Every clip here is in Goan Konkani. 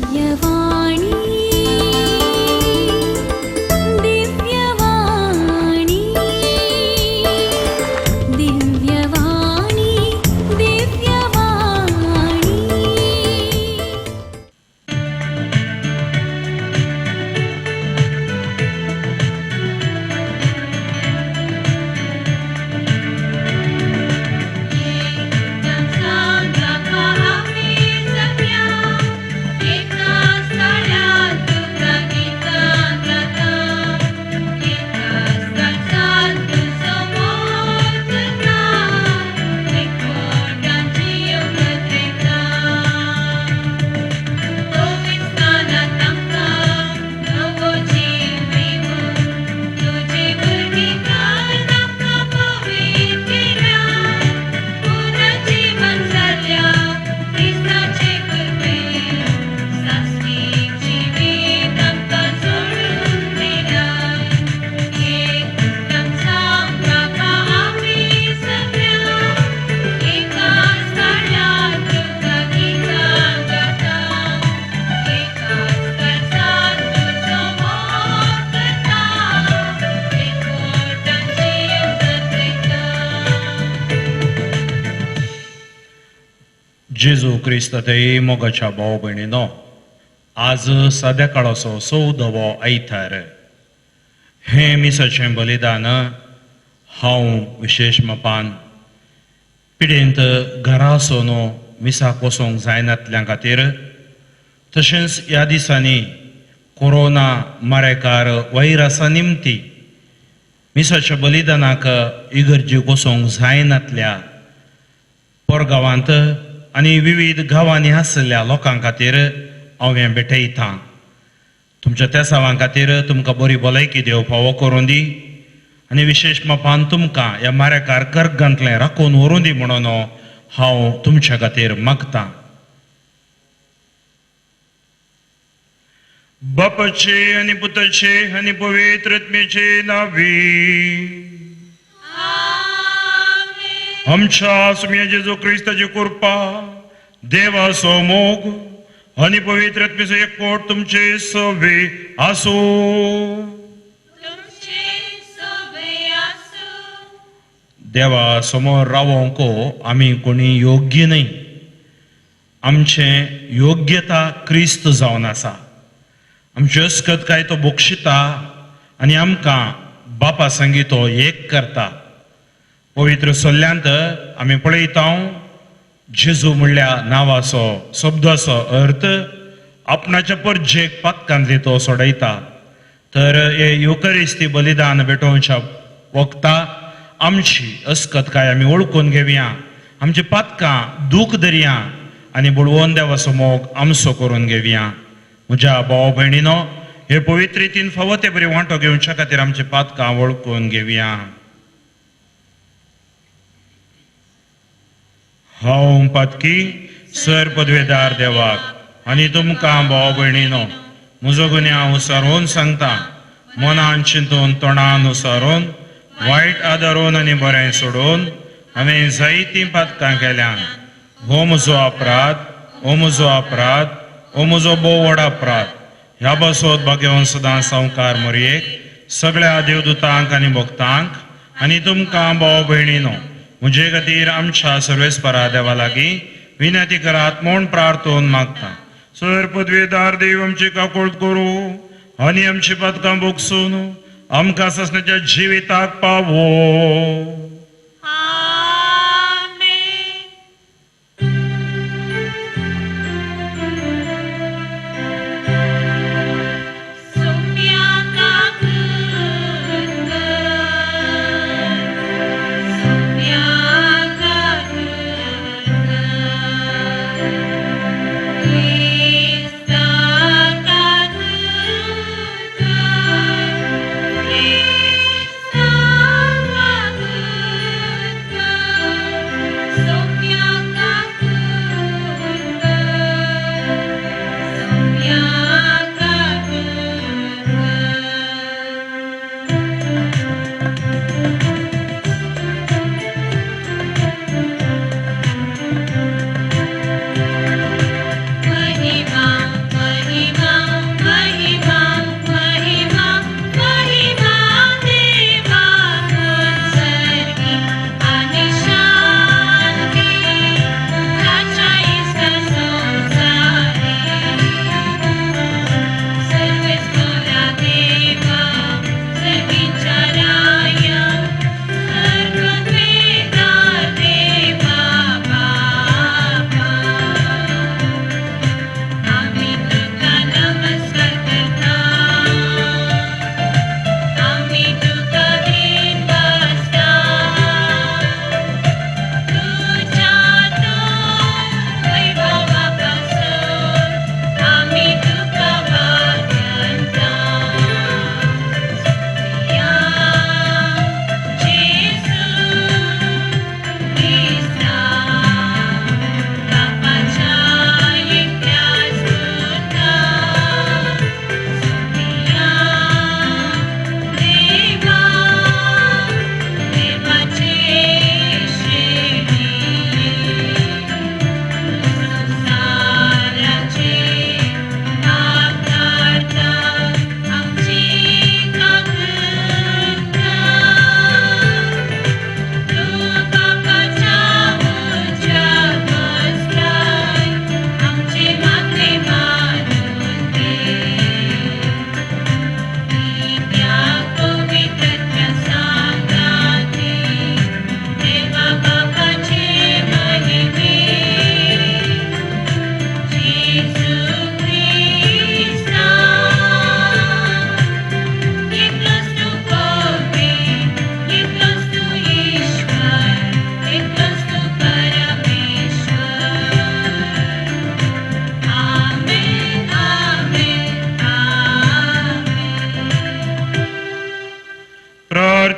दिव्यवाणी दिव्यवाणी दिव्यवाणी दिव्यवाणी। जेजू क्रिस्त ते मोगाच्या भाव भयणीनो, आज साद्या काळाचो चवदावो आयतार. हें मिसाचें बलिदान हांव विशेश मापान पिडेंत घरा आसून मिसाक वचोंक जायनातल्या खातीर, तशेंच ह्या दिसांनी कोरोना मारेकार व्हायरसा निमती मिसाच्या बलिदानाक इगर्जेक वचोंक जायनातल्या परगांवांत आनी विविध गांवांनी आशिल्ल्या लोकां खातीर हांव हें भेटयतां. तुमच्या तेसावां खातीर तुमकां बरी भलायकी देव फावो करूं दी आनी विशेश मापान तुमकां ह्या मारेकार कर्गांतलें राखून व्हरूं दी म्हणून हांव तुमच्या खातीर मागतां. बापाचे आनी पुताचे आनी पवित्र आत्म्याचे नांवी आमच्या सुम्या जेजू क्रिस्ताची कृपा, देवाचो मोग आनी पवित्र आत्म्याचो एकवट तुमचे सवे आसूं. देवा समोर रावोंक आमी कोणी योग्य न्हय, आमचें योग्यता क्रिस्त जावन आसा. आमची अस्कत काय तो बक्षिता आनी आमकां बापा संगी तो एक करता. पवित्र सल्ल्यांत आमी पळयता जेजू म्हणल्या नांवाचो शब्दाचो अर्थ आपणाच्या परजेक पातकांतली तो सोडयता. तर हे युकरिस्ती बलिदान भेटोवच्या वखता आमची अस्कत काय आमी वळखून घेवया, आमची पातकां दूख धरया आनी बुडवोन देवाचो मोग आमचो करून घेवया. म्हज्या भाव भयणीनो, हे पवित्र रितीन फावो ते बरी वांटो घेवच्या खातीर आमची पातकां वळखून घेवया. हांव पातकी सर पदवेदार देवाक आनी तुमकां भाव भयणीनो म्हजो गुन्यांव उसारून सांगता. मनान चिंतून तोंडान उसारून वायट आदारून आनी बरें सोडून हांवें जायतीं पातकां केल्यान. हो म्हजो अपराध, हो म्हजो अपराध, हो म्हजो भोव व्हड अपराध. ह्या पासत भाग्यवन सदां सावकार मोरयेक सगळ्या देवदूतांक आनी भक्तांक आनी तुमकां भाव भयणीनो म्हजे खातीर आमच्या सर्वेस्परा देवा लागीं विनंती करात म्हूण प्रार्थून मागता. सर पदवेदार देव आमची काकूळट करूं आनी आमची पातकां भोगसून आमकां ससनाच्या जिविताक पावो. Krista.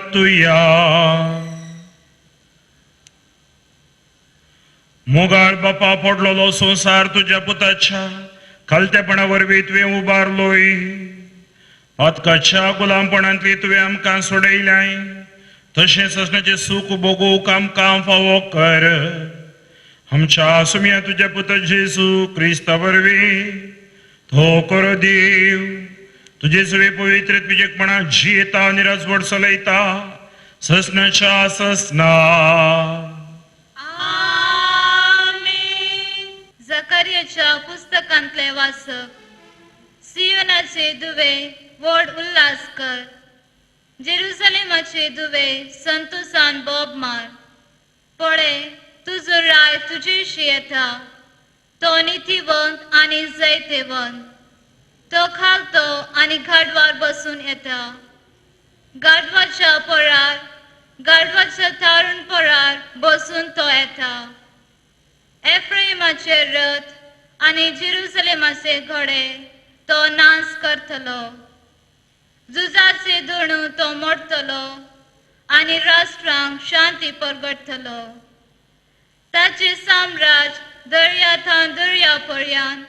मातुया. मोगाळ बापा, पडलेलो संवसार तुज्या पुताच्या खालतेपणा वरवीं तुवें उबारलोय. पातकाच्या गुलामपणांतली तुवें आमकां सोडयल्याय, तशेंच असण्याचें सूख भोगूंक आमकां फावो कर. आमच्या सुम्या तुज्या पुता जेजू क्रिस्ता वरवीं तो कर देव तुजे सगळे पवित्र तुजेपणा जियेता आनी राजवट चलयता ससनाच्या ससना. जकारियाच्या पुस्तकांतले वाचक. सियोनाचे दुवे व्हड उल्हास कर, जेरुसलेमाचे दुवे संतोसान बोब मार. पळय, तुजो राय तुजेशी येता, तो नितीवंत आनी जैतेवंत, तो खालतो आनी गाडवार बसून येता. गाडवाच्या परार, गाडवाच्या तारुण परार बसून तो येता. एफ्राइमाचे रथ आनी जेरुसलेमाचे घोडे तो नाश करतलो. झुजाचे धोणू तो मोडटलो आनी राष्ट्रांक शांती परगटतलो. ताचे साम्राज्य दर्या थावन दर्या पर्यंत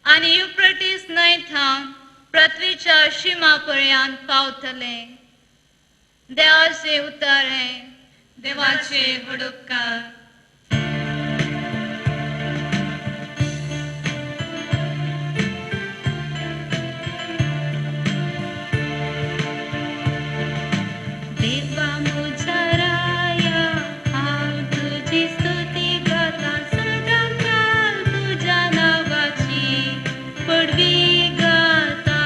आनी युफ्रेटीस न्हंय थावन पृथ्वीच्या शिमा पर्यंत पावतले. देवाचे उतर हें. देवाचे हुडुपकार. देवा म्हज्या राया, हांव तुजी स्तुती गाता, सदांकाळ तुज्या नांवाची पडवी गाता.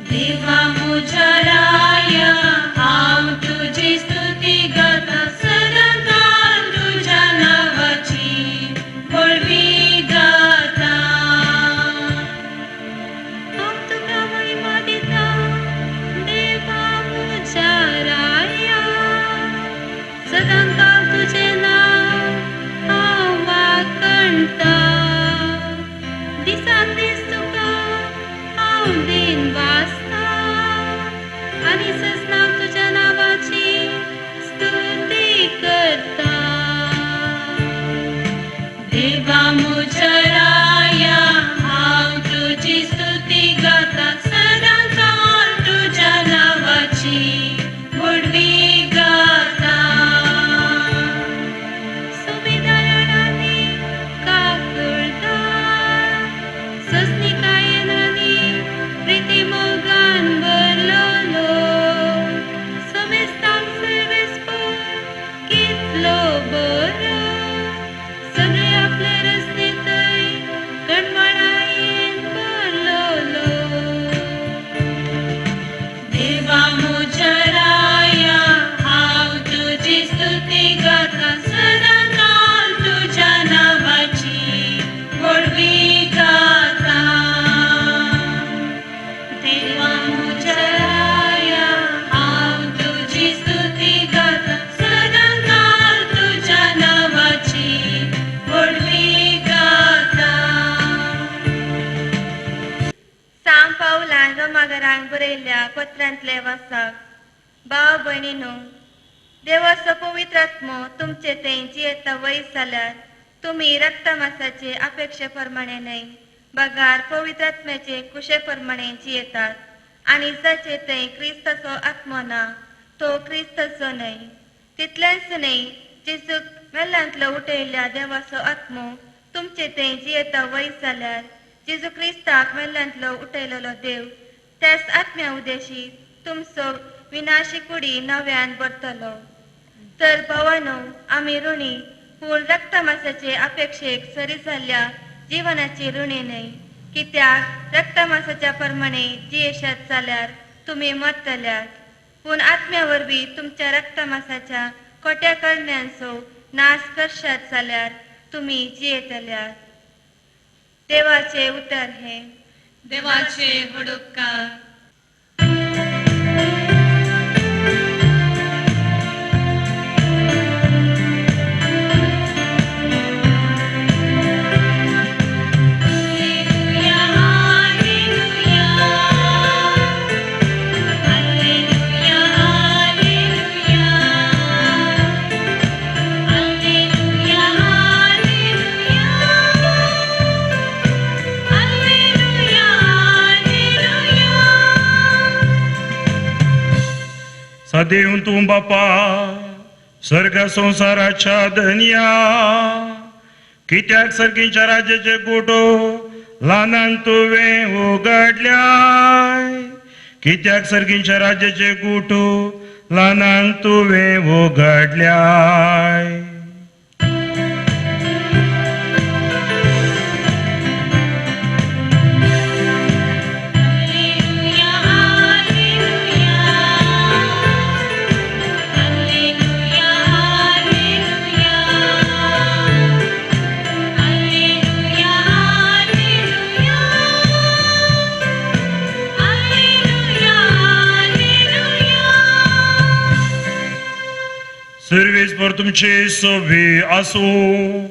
देवा म्हज्या राया, हांव तुजी स्तुती गाता, सदांकाळ तुज्या नांवाची पडवी गाता. हांव तुका महिमा दिता, देवा म्हज्या राया, सदांकाळ तुजें नांव हांव वाखणटा. दिसान दीस तुका हांव दिन वाचता आनी सजनाक तुज्या नांवाची स्तुती करता. देवा म्हज्या राया, हांव तुजी स्तुती गाता, सदांकाळ तुज्या नांवाची व्हडवी गाता. सुबेदारांनी काकुळटा, सजनिकायेन आनी प्रिती मोगान भरलोलो, समेस्तांक सर्वेस्पर कितलो बरो, सगळे आपले रस्ते थंय कणमळायेन भरलोलो. देवा म्हज्या राया, हांव तुजी स्तुती गाता, सदांकाळ तुज्या नांवाची व्हडवी गाता. देवा म्हज्या राया, हांव तुजी स्तुती गाता, सदांकाळ तुज्या नांवाची व्हडवी गाता. सांग पावलान रोमागरांक बरयल्ल्या पत्रांतले वाचक. भाव भयणीनो, देवाचो पवित्र आत्मो तुमचे थंय जियेता वयस जाल्यार तुमी रक्तमासाचे अपेक्षे प्रमाणे न्हय, बगार पवित्र आत्म्याचे कुशे प्रमाणे जियेतात. आनी जाचे थंय क्रिस्ताचो आत्मो ना तो क्रिस्ताचो न्हय. तितलेंच न्हय, जेजूक मेल्ल्यांतलो उठयल्ल्या देवाचो आत्मो तुमचे थंय जियेता वयस जाल्यार जेजू क्रिस्ताक मेल्ल्यांतलो उठयलेलो देव त्याच आत्म्या उदेशी तुमचो विनाशी कुडी नव्यान भरतलो. तर भावानो, आमी ऋणी, पूण रक्तमासाचे अपेक्षेक सरी जाल्ल्या जिवनाची ऋणी न्हय. कित्याक रक्तमासाच्या प्रमाणे जियेशात जाल्यार तुमी मरतल्यात, पूण आत्म्या वरवीं तुमच्या रक्तमासाच्या खोट्या करण्यांचो नाश करशात जाल्यार तुमी जियेतल्यात. देवाचे उतर हें. देवाचे हुडुपकार. Hallelujah, hallelujah, hallelujah. देव तूं बापा सर्ग संवसाराच्या धनया, कित्याक सर्गीच्या राज्याचे गोटो ल्हानांक तुवें उगडल्याय, कित्याक सर्गीच्या राज्याचे गोटो ल्हानांक तुवें उगडल्याय. Alleluia, alleluia, alleluia, alleluia, alleluia, alleluia, alleluia, alleluia. Service पर तुमची सोबी आसूं.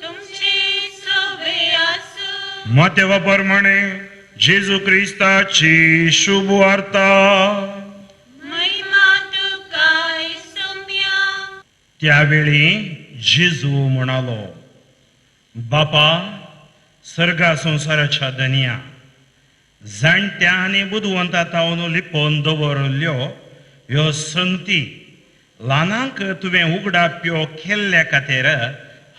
तुमची सोबे आसूं. मातेवा प्रमाणे जेजू क्रिस्ताची शुभ वार्ता. महिमा तुका सोम्या. त्यावेळी जेजू म्हणालो, बापा सर्गा संवसाराच्या धनया, जाणट्या आनी बुदवंता तावन लिपोवन दवरल्यो ह्यो संगती ल्हानांक तुवें उगडाप्यो केल्ल्या खातीर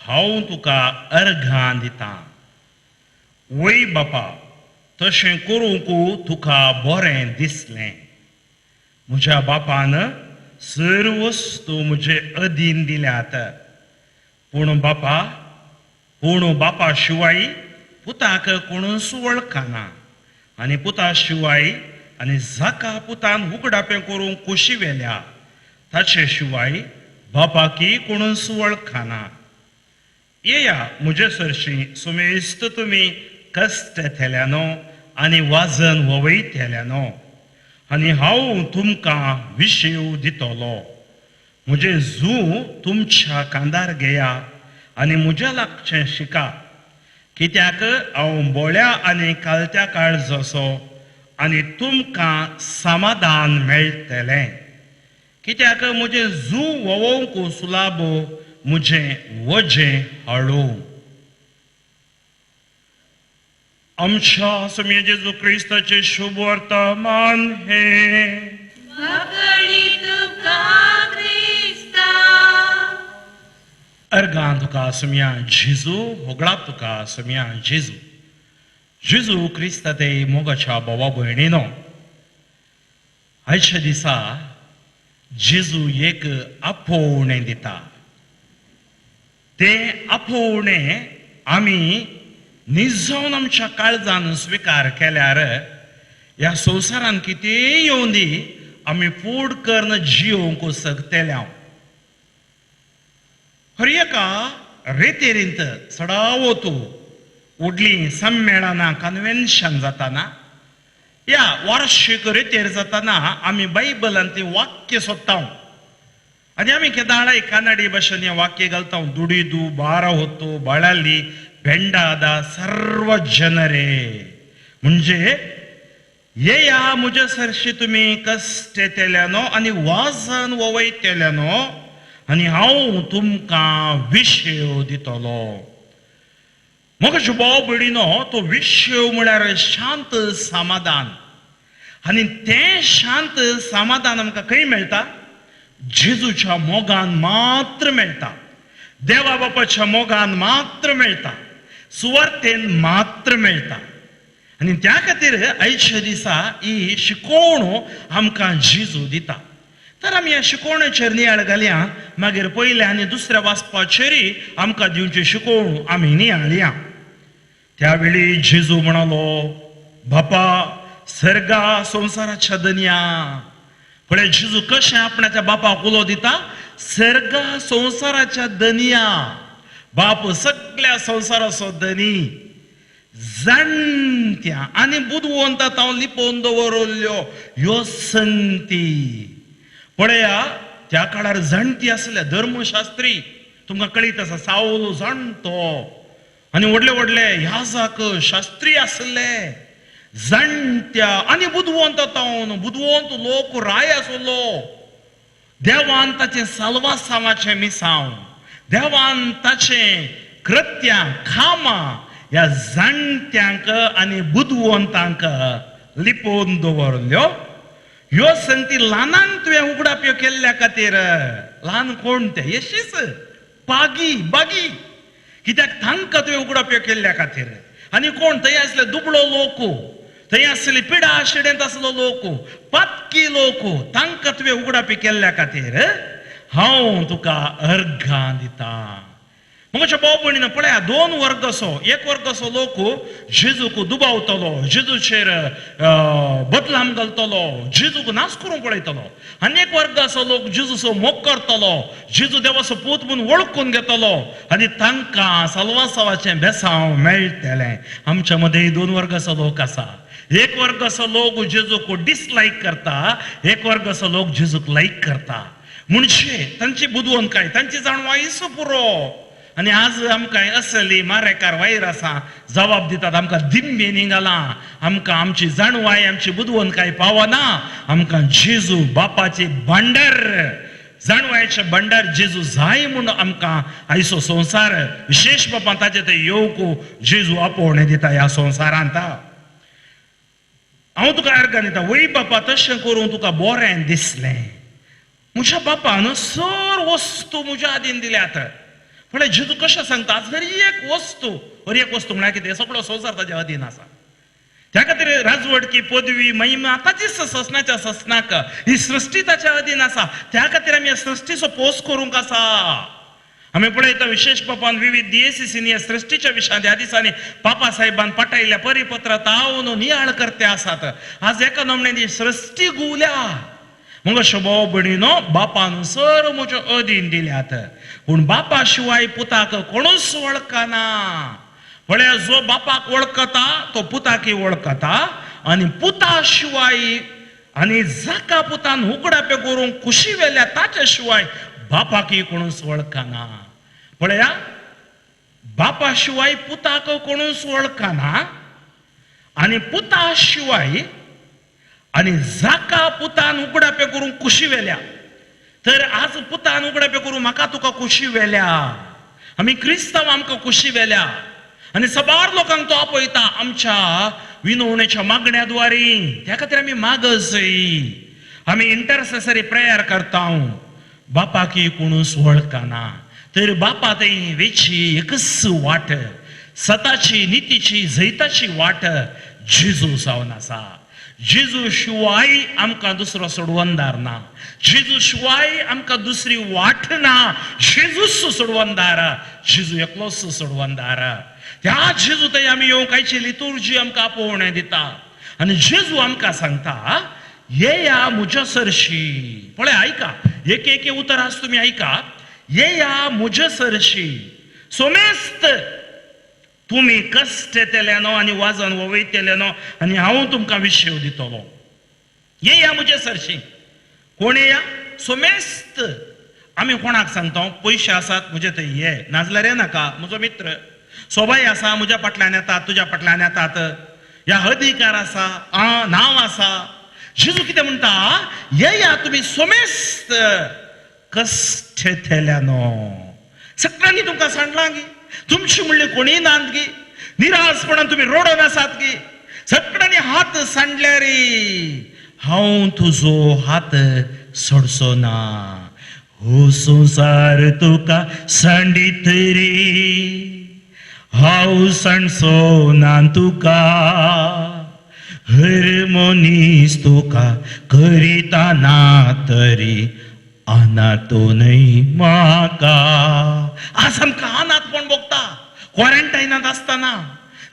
हांव तुका अर्घां दितां. वय बापा, तशें करूंक तुका बरें दिसलें. म्हज्या बापान सर वस्तू म्हजे अधीन दिल्यात. पूण बापा, पूण बापा शिवाय पुताक कोणूच वळखना, आनी पुता शिवाय आनी जाका पुतान उगडापें करूंक खोशी व्हेल्या ताचे शिवाय बापाकी कोणूच वळखना. येया म्हजे सरशी सुमेस्त तुमी कश्ट थेल्यानो आनी वाजन ववयतेल्यानो, आनी हांव तुमकां विशेव दितलो. म्हजें जू तुमच्या कांदार घेया आनी म्हज्या लागचें शिका, कित्याक हांव बोळ्या आनी कालत्या काळजसो, आनी तुमकां समाधान मेळटलें. कित्याक म्हजें जू वोवंक सुलाबो, म्हजें वजें हाडू. आमच्या स्वामी जेजू क्रिस्ताचे शुभ वर्तमान हे. वाकडी तुका क्रिस्ता. अर्गां तुका सोम्या जेजू, होगळाप तुका सोम्या जेजू. जेजू क्रिस्ता ते मोगाच्या भावा भयणीनो, आयच्या दिसा जेजू एक आपोवणें दिता. तें आपोवणें आमी निजावन आमच्या काळजान स्विकार केल्यार ह्या संवसारान कितेंय येवं दी, आमी फूड करून जियोवंक शकतले. हर एका रेतेरींत सडावो तूं व्हडलीं सम्मेळनां कन्वेन्शन जाताना, ह्या वार्षीक रेतेर जाताना आमी बायबलांतलीं वाक्य सोदता आनी आमी केदाळाय कानडी भाशेन हें वाक्य घालता, दुडीदू बारा होतो बाळाली भेंडादा सर्व जनरे. म्हणजे येया म्हज्या सरशी तुमी कश्ट येतल्यानो आनी वाजन ववयतेल्यानो, आनी हांव तुमकां विशेव दितलो. म्हज्या भाव भयणीनो, तो विशेव म्हळ्यार शांत समाधान, आनी तें शांत समाधान आमकां खंय मेळटा? जेजूच्या मोगान मात्र मेळटा, देवा बापाच्या मोगान मात्र मेळटा, सुवार्थेन मात्र मेळटा. आनी त्या खातीर आयच्या दिसा ही शिकवण आमकां जेजू दिता. तर आमी ह्या शिकवणेचेर नियाळ घालया, मागीर पयल्या आनी दुसऱ्या वाचपाचेरय आमकां दिवची शिकवण आमी नियाळया. त्यावेळी जेजू म्हणालो, बापा सर्गा संवसाराच्या धनया. पळय जेजू कशें आपणाच्या बापाक उलो दिता, सर्गा संवसाराच्या धनया. बाप सगळ्या संवसाराचो धनी, जाणट्या आनी बुदवंता तावन लिपोवन दवरल्यो ह्यो संगती. पळया त्या काळार जाणटी आसले धर्मशास्त्री, तुमकां कळीत आसा, सावलो जाणटो आनी व्हडले व्हडले ह्याजाक शास्त्री आसले. जाणट्या आनी बुदवंत तावन, बुदवंत लोक राय आसलो. देवान ताचें साल्वासांवाचें मिसांव, देवान ताचें कृत्यां कामां ह्या जाणट्यांक आनी बुदवंतांक लिपोवन दवरल्यो. ह्यो संती ल्हानांक तुवें उगडाप्यो केल्ल्या खातीर. ल्हान कोण ते? येशीच बागी बागी. कित्याक तांकां तुवें उगडाप्यो केल्ल्या खातीर. आनी कोण थंय आसले? दुबळो लोक, थंय आसली पिडा शिडेंत आसलो लोक, पातकी लोक, तांकां तुवें उगडापी केल्ल्या खातीर हांव तुका अर्घां दिता. मग भाव भयणीन पळया, दोन वर्ग असो. एक वर्ग असो लोक जेजूक दुबावतलो, जेजूचेर बदलाम घालतलो, जेजूक नाश करूंक पळयतलो. आनी एक वर्ग असो लोक जेजूचो मोग करतलो, जेजू देवाचो पूत म्हूण वळखून घेतलो आनी तांकां सलवासावाचें बेसांव मेळटलें. आमच्या मदें दोन वर्ग असो लोक आसा. एक वर्ग असो लोक जेजूक डिसलायक करता, एक वर्ग असो लोक जेजूक लायक करता. म्हणजे तांची बुदवंतकाय, तांची जाणवायच पुरो. आनी आज आमकां असली मारेकार वायर आसा जबाब दितात, आमकां दिंबी निघाला, आमकां आमची जाणवाय आमची बुदवंतकाय पावना. आमकां जेजू बापाचे भांडार, जाणवायचे भांडार जेजू जाय म्हूण आमकां आयचो संवसार विशेश बाबा ताचे ते येवंक जेजू आपोवणें दिता ह्या संवसारांत. हांव तुका अर्गां दिता वय बापा, तशें करूं तुका बरें दिसलें. म्हज्या बापान सर वस्तू म्हज्या आदीन दिल्यात. म्हळ्यार जेजू कशें सांगता, आज हर एक वस्तू, हर एक वस्तू म्हळ्यार कितें? सगळो संवसार ताच्या अधीन आसा. त्या खातीर राजवटकी, पदवी, महिमा ताचीच ससनाच्या ससनाक ही सृश्टी ताच्या अधीन आसा. त्या खातीर आमी ह्या सृश्टीचो पोस करूंक आसा. आमी पळयता विशेष बापान विविध डीएसीसीनी ह्या सृश्टीच्या विशयांत ह्या दिसांनी पापा साहेबान पाठयल्ल्या परिपत्रां तावन नियाळ करते आसात. आज एका नमणेन ही सृश्टी घुंवल्या. मग अशें भाव भयणीनो, बापान सर म्हज्या अधीन दिल्यात, पूण बापा शिवाय पुताक कोणूच वळखना. म्हळ्यार जो बापाक वळखता तो पुताकय वळखता, आनी पुता शिवाय आनी जाका पुतान उगडापे करूंक खुशी वेल्या ताच्या शिवाय बापाकय कोणूच वळखना. पळया, बापा शिवाय पुताक कोणूच वळखना, आनी पुता शिवाय आनी जाका पुतान उगडापे करूंक खुशी वेल्या. तर आज पुतान उगडापे करूं म्हाका तुका खुशी वेल्या, आमी क्रिस्तांव आमकां खुशी वेल्या. आनी सबार लोकांक तो आपयता आमच्या विनवणेच्या मागण्या द्वारी. त्या खातीर आमी मागसय, आमी इंटरसेसरी प्रेयर करता. बापाकी कोणूच वळखना, तर बापा थंय वेची एकच वाट, सताची, नितीची, जैताची वाट जेजू जावन आसा. जेजू शिवाय आमकां दुसरो सोडवणदार ना, जेजू शिवाय आमकां दुसरी वाट ना. जेजूच सोडवणदार, जेजू एकलोच सोडवणदार. त्या जेजू थंय आमी येवंक आयची लितुर्जी आमकां आपोवणें दिता. आनी जेजू आमकां सांगता, येया म्हज्या सरशी. पळय आयका, एक एक उतर आज तुमी आयका. येया म्हज्या सरशी सोमेस्त तुमी कश्ट येतले न्हू आनी वाजन वयतले न्हू, आनी हांव तुमकां विशेव दितलो. येया म्हज्या सरशी. कोण येया? सोमेस्त. आमी कोणाक सांगता? पयशे आसात म्हजे थंय ये, नाजाल्यार येनाका. म्हजो मित्र सोबाय आसा, म्हज्या फाटल्यान येतात, तुज्या फाटल्यान येतात, ह्या अधिकार आसा, नांव आसा. जेजू कितें म्हणटा? येया तुमी सोमेस्त कश्ट येतल्या न्हू. सगळ्यांनी तुमकां सांडलां गी, तुमची म्हणली कोणीय नात गी, निराशपणान तुमी रोडोन आसात गी, सगळ्यांनी हात सांडल्यार हांव तुजो हात सोडचो ना. हो संवसार तुका सांडीत रे, हांव सांडचो ना तुका. हर मनीस तुका करिता ना तरी अनाथो न्हय म्हाका. आज आमकां अनाथपण भोगता क्वॉरंटायनांत आसतना.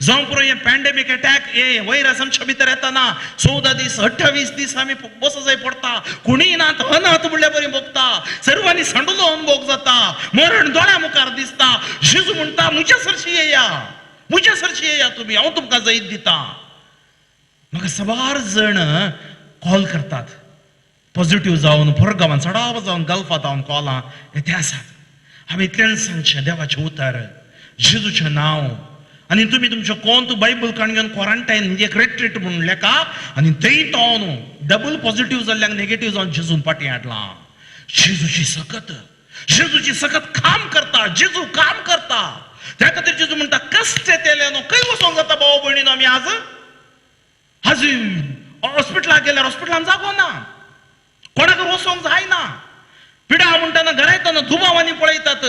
जावं पुरो हें पॅन्डेमीक अटॅक, हे व्हायरस आमच्या भितर येतना 14 दीस 28 दीस आमी बसो जाय पडटा. कोणीय नात, अनाथ म्हणल्या बरी भोगता. सर्वांनी सांडलो अनुभव जाता, मरण दोळ्या मुखार दिसता. जेजू म्हणटा, म्हज्या सरशी येया, म्हज्या सरशी येया तुमी, हांव तुमकां जैत दिता. म्हाका सबार जण कॉल करतात, पॉझिटिव्ह जावन परगांवान चडाव जावन गल्फांत जावन कॉलां ते आसात. हांवें इतल्यान सांगचें, देवाचें उतर, जेजूचें नांव, आनी तुमी तुमचें कोण तूं बायबल काण घेवन क्वॉरंटायन एक रेट्रीट म्हणून लेखा, आनी थंय तो न्हू डबल पॉझिटिव्ह जाल्ल्यांक नेगेटीव जावन जेजून फाटीं हाडलां. जेजूची सकत, जेजूची सकत काम करता, जेजू काम करता. त्या खातीर जेजू म्हणटा, कश्ट येतले न्हू. खंय वचोंक जाता भाव भयणीनो? आमी आज आज हॉस्पिटलाक गेल्यार हॉस्पिटलान जागो ना, कोणाक वचोंक जायना. पिडा म्हणटना घरा येतना दुबावांनी पळयतात.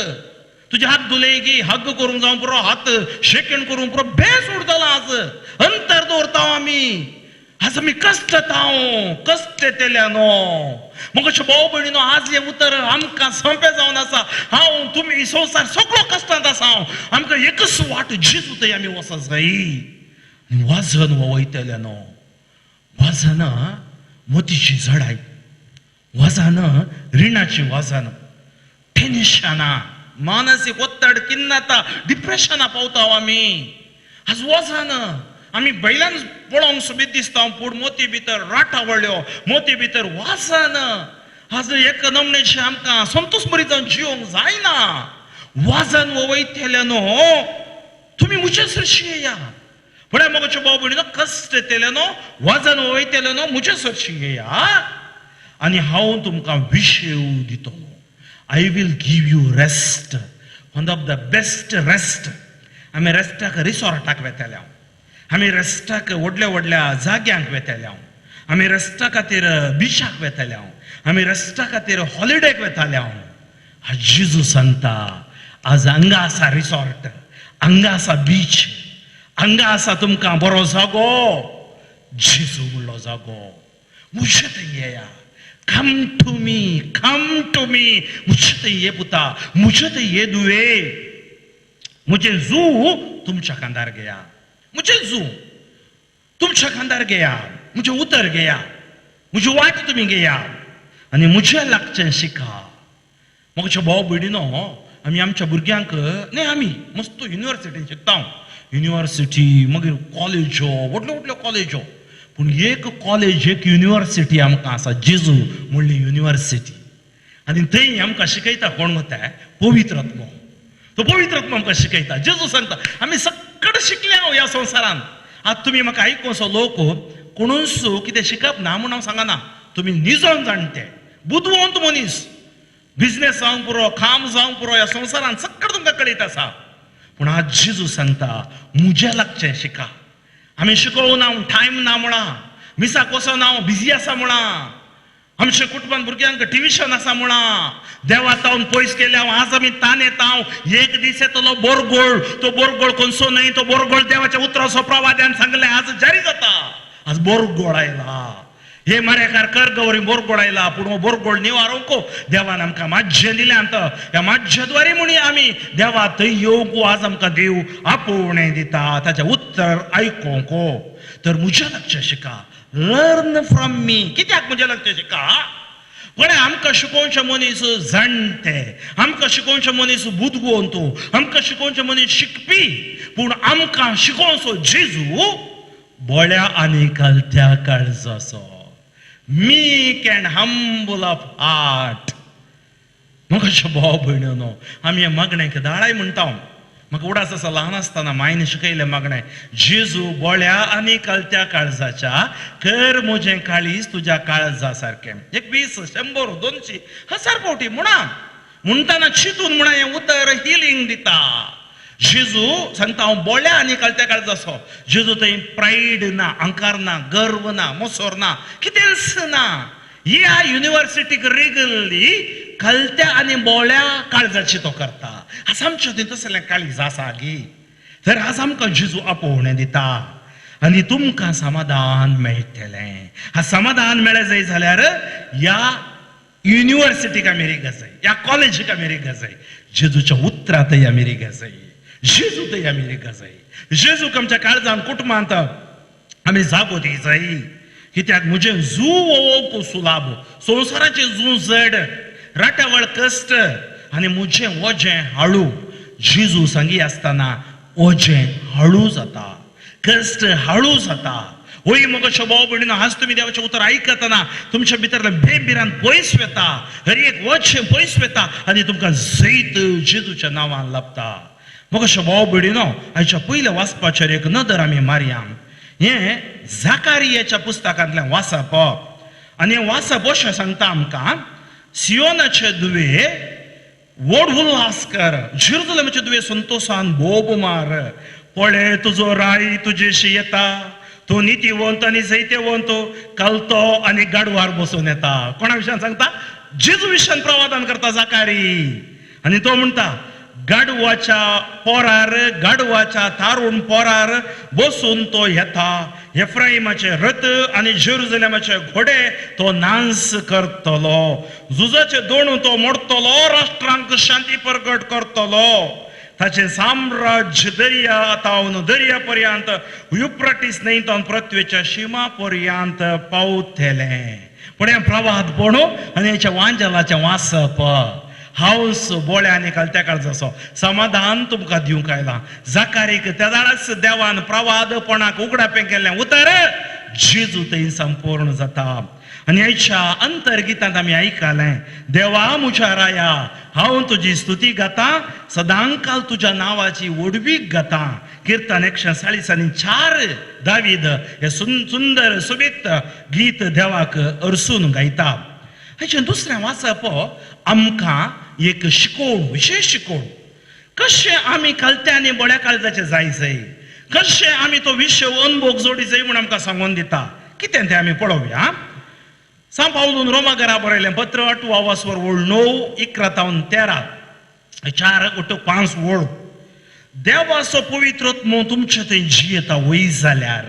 तुजे हात धुले की हग करूंक जावं पुरो, हात शेकण करूंक पुरो, बेस उरतलो. आज अंतर दवरता आमी. आज आमी कश्टताव, कश्ट येतल्या न्हू. मग अशें भाव भयणीनो, आज हें उतर आमकां सोंपें जावन आसा. हांव तुमी संवसार सगळो कश्टांत आसा. हांव आमकां एकच वाट, जेजू थंय आमी वचत जाय. आनी वाजन वयतले न्हू. वाजना मोतीची जडाय, वाजन रिणाची वाजन, टेन्शनां, मानसीक ಒತ್ತಡ, ಖಿನ್ನತ, डिप्रेशना पावता आमी. आज वजन आमी बैलान पळोवंक सोबीत दिसता, पूण मोती भितर राटा वळ्यो, मोती भितर वासन. आज एक नमणेचे आमकां संतोष मरी जावन जिवंक जायना. वाजन वयतले न्हू. तुमी म्हजे सरशी येया. पळय मोगाचे भाव भयणीनो, कश्ट येतले न्हू, वजन वयतले न्हू, म्हजे सरशी येया आनी हांव तुमकां विशेव दितलो. I will give you rest, one of the best rest. आमी रेस्टाक रिसॉर्टाक वेतले, आमी रेस्टाक व्हडल्या व्हडल्या जाग्यांक वेतले, आमी रेस्टा खातीर बिचाक वेतले, आमी रेस्टा खातीर हॉलिडेक वेताले. आज जेजू सांगता, आज हांगा आसा रिसॉर्ट, हांगा आसा बीच, हांगा आसा तुमकां बरो जागो. जेजू म्हणलो जागो, म्हजे थंय येया. Come to me, come to me. म्हजे थंय ये पुता, म्हजे थंय ये दुवे. म्हजें जू तुमच्या खांदार घेया, म्हजें जू तुमच्या खांदार घेया, म्हजें उतर घेया, म्हजी वाट तुमी घेया आनी म्हजें लागचें शिका. म्हज्या भाव भयणीनो, आमी आमच्या भुरग्यांक न्ही, आमी मस्त युनिवर्सिटीन शिकता, युनिवर्सिटी, मागीर कॉलेजो, व्हडल्यो व्हडल्यो कॉलेजो. पूण एक कॉलेज, एक युनिवर्सिटी आमकां आसा, जेजू म्हणली युनिवर्सिटी. आनी थंय आमकां शिकयता कोण गो? ते पवित्र आत्मो. तो पवित्र आत्मो आमकां शिकयता. जेजू सांगता, आमी सगळें शिकले हांव ह्या संवसारान. आतां तुमी म्हाका आयकोसो लोक कोणूच कितें शिकप ना म्हूण हांव सांगना. तुमी निजोन जाणटे, बुदवंत मनीस, बिजनेस जावंक पुरो, काम जावंक पुरो, ह्या संवसारान सगळें तुमकां कळीत आसा. पूण आज जेजू सांगता, म्हजें लागचें शिका. आमी शिकोवना, टायम ना म्हणा, मिसाक वचना, बिजी आसा म्हणा, आमच्या कुटुंबान भुरग्यांक ट्युशन आसा म्हणा, देवा तावन पयस केल्या. आज आमी ताण येता. एक दीस येतलो बोरगोळ. तो बोरगोळ कोणसो न्हय, तो बोरगोळ देवाच्या उतराचो प्रवाद्यान सांगलें, आज जारी जाता. आज बोरगोळ आयला. हे मारेकार कर गौरी बोरगोळ आयला. पूण हो बोरगोळ निवारूंक देवान आमकां माज्य दिलें. आतां ह्या माज्यद्वारे म्हणी आमी देवा थंय येवंक आज आमकां देव आपोवणें दिता, ताचें उत्तर आयकोंक. तर म्हज्या लागचें शिका. Learn from me. कित्याक म्हज्या लागचें शिका? पळय, आमकां शिकोवचे मनीस जाणटे, आमकां शिकोवचे मनीस बुदवंत, आमकां शिकोवचे मनीस शिकपी, पूण आमकां शिकोवचो जेजू बोळ्या आनी कलत्या काळजाचो, meek and humble of heart. म्हाका भाव भयणीनो, आमी हें मागणें दाळाय म्हणटा. म्हाका उडास आसा, ल्हान आसतना मायन शिकयलें मागणें, जेजू बोळ्या आनी कलत्या काळजाच्या, कर म्हजें काळीज तुज्या काळजा सारकें. 1, 20, 100, 200, 1000 फावटी म्हणा. म्हणटाना चिंतून म्हणा. हें उतर हिलींग दिता. जेजू सांगता, हांव बोळ्या आनी कलत्या काळजाचो. जेजू थंय प्रायड ना, अहंकार ना, गर्व ना, मोसोर ना, कितेंच ना. ह्या युनिवर्सिटीक रेगल्ली कलत्या आनी बोळ्या काळजाची तो करता. आज आमच्या थंय तसलें काळीज आसा गी? तर आज आमकां जेजू आपोवणें दिता आनी तुमकां समाधान मेळटलें. हा समाधान मेळ्ळें जाय जाल्यार ह्या युनिवर्सिटीक अमेरिका जाय, ह्या कॉलेजीक अमेरिका जाय, जेजूच्या उतरांतय अमेरिका जाय, जेजू थंय अमेरिका जाय. जेजूक आमच्या काळजान, कुटुंबांत आमी जागो दी जाय. कित्याक म्हजें जू ओवोवंक सुलाभ. संवसाराचें जू जड, राटावळ कश्ट आनी म्हजें वजें हाळू. जेजू सांगी आसतना वजें हाळू जाता, कश्ट हाळू जाता. होय मग भाव भयणीनो, आज तुमी देवाचें उतर आयकतना तुमच्या भितरलें बेबिरान पयस वता, हर एक वचें पयस वता आनी तुमकां जैत जेजूच्या नांवान लाभता. मग भाव भयणीनो, आयच्या पयल्या वाचपाचेर एक नदर आमी मारया. हें जाकारियाच्या पुस्तकांतलें वाचप आनी हें वाचप अशें सांगता आमकां, सियोनाचे दुवे, व्हड उल्हास कर, जेरुजलेमाचे दुवे, संतोशान बोब मार. पळय, तुजो राय तुजेशी येता, तूं नितीवंत आनी जैतेवंत, कलतो आनी गाडवार बसून येता. कोणा विशयान सांगता? जेजू विशयान प्रवादान करता जाकारी. आनी तो म्हणटा गाडवाच्या पोरार, गाडवाच्या तारुण पोरार बसून तो येता. एफ्राइमाचे रथ आनी जेरुजलेमाचे घोडे तो नाश करतलो. झुजाचे दोणू तो मोडतलो, राष्ट्रांक शांती प्रगट करतलो. ताचें साम्राज्य दर्या तावन दर्या पर्यंत, युप्रटीस न्हंय तावन पृथ्वेच्या शिमा पर्यंत पावतलें. पूण हें प्रवाद पणू आनी हेच्या वांजलाचें वाचप हांवस बोळ्या आनी कालत्या काळजाचो समाधान तुमकां दिवंक आयलां. जाकारीक त्या जाणाच देवान प्रवादपणाक उगडापें केल्लें उतर जेजू थंय संपूर्ण जाता. आनी आयच्या अंतर्गितांत आमी आयकलें, देवा म्हज्या राया, हांव तुजी स्तुती गाता, सदांकाल तुज्या नांवाची व्हडवीक गाता. किर्तन 144. दावीद हे सुंदर सोबीत गीत देवाक अरसून गायता. हाचें दुसरें वाचप आमकां एक शिकोवण, विशेश शिकोवण, कशें आमी कलत्या आनी बळ्या काळजाचें जाय जाय, कशें आमी तो विशय अनभोग जोडी जाय म्हूण आमकां सांगून दिता. कितें तें आमी पळोवया. सांव पावलून रोमा घरा बरयलें पत्र 8 वासवर ओळ 9, 11 तावन 13, 4 ಒಟ್ಟು 5 ओळ. देवाचो पवित्र तुमचे थंय जियेता वय जाल्यार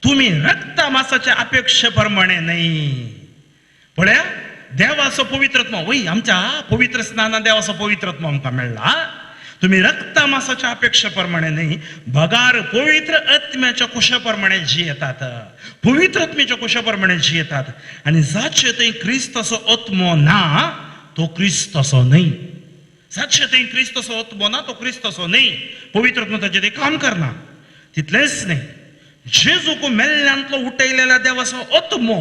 तुमी रक्ता मासाच्या अपेक्षे प्रमाणे न्हय. पळया, देवाचो पवित्रत्व वय आमच्या पवित्र स्नानान देवाचो पवित्रत्व आमकां मेळ्ळा. तुमी रक्ता मासाच्या अपेक्षे प्रमाणे न्हय, बगार पवित्र आत्म्याच्या कुशा प्रमाणे जियेतात, पवित्र आत्म्याच्या कुशा प्रमाणे जियेतात. आनी जाचे थंय क्रिस्ताचो आत्मो ना तो क्रिस्ताचो न्हय. जाचे थंय क्रिस्ताचो आत्मो ना तो क्रिस्ताचो न्हय. पवित्र आत्मो ताचें थंय काम करना. तितलेंच न्हय, जेजूक मेल्ल्यांतलो उठयलेल्या देवाचो आत्मो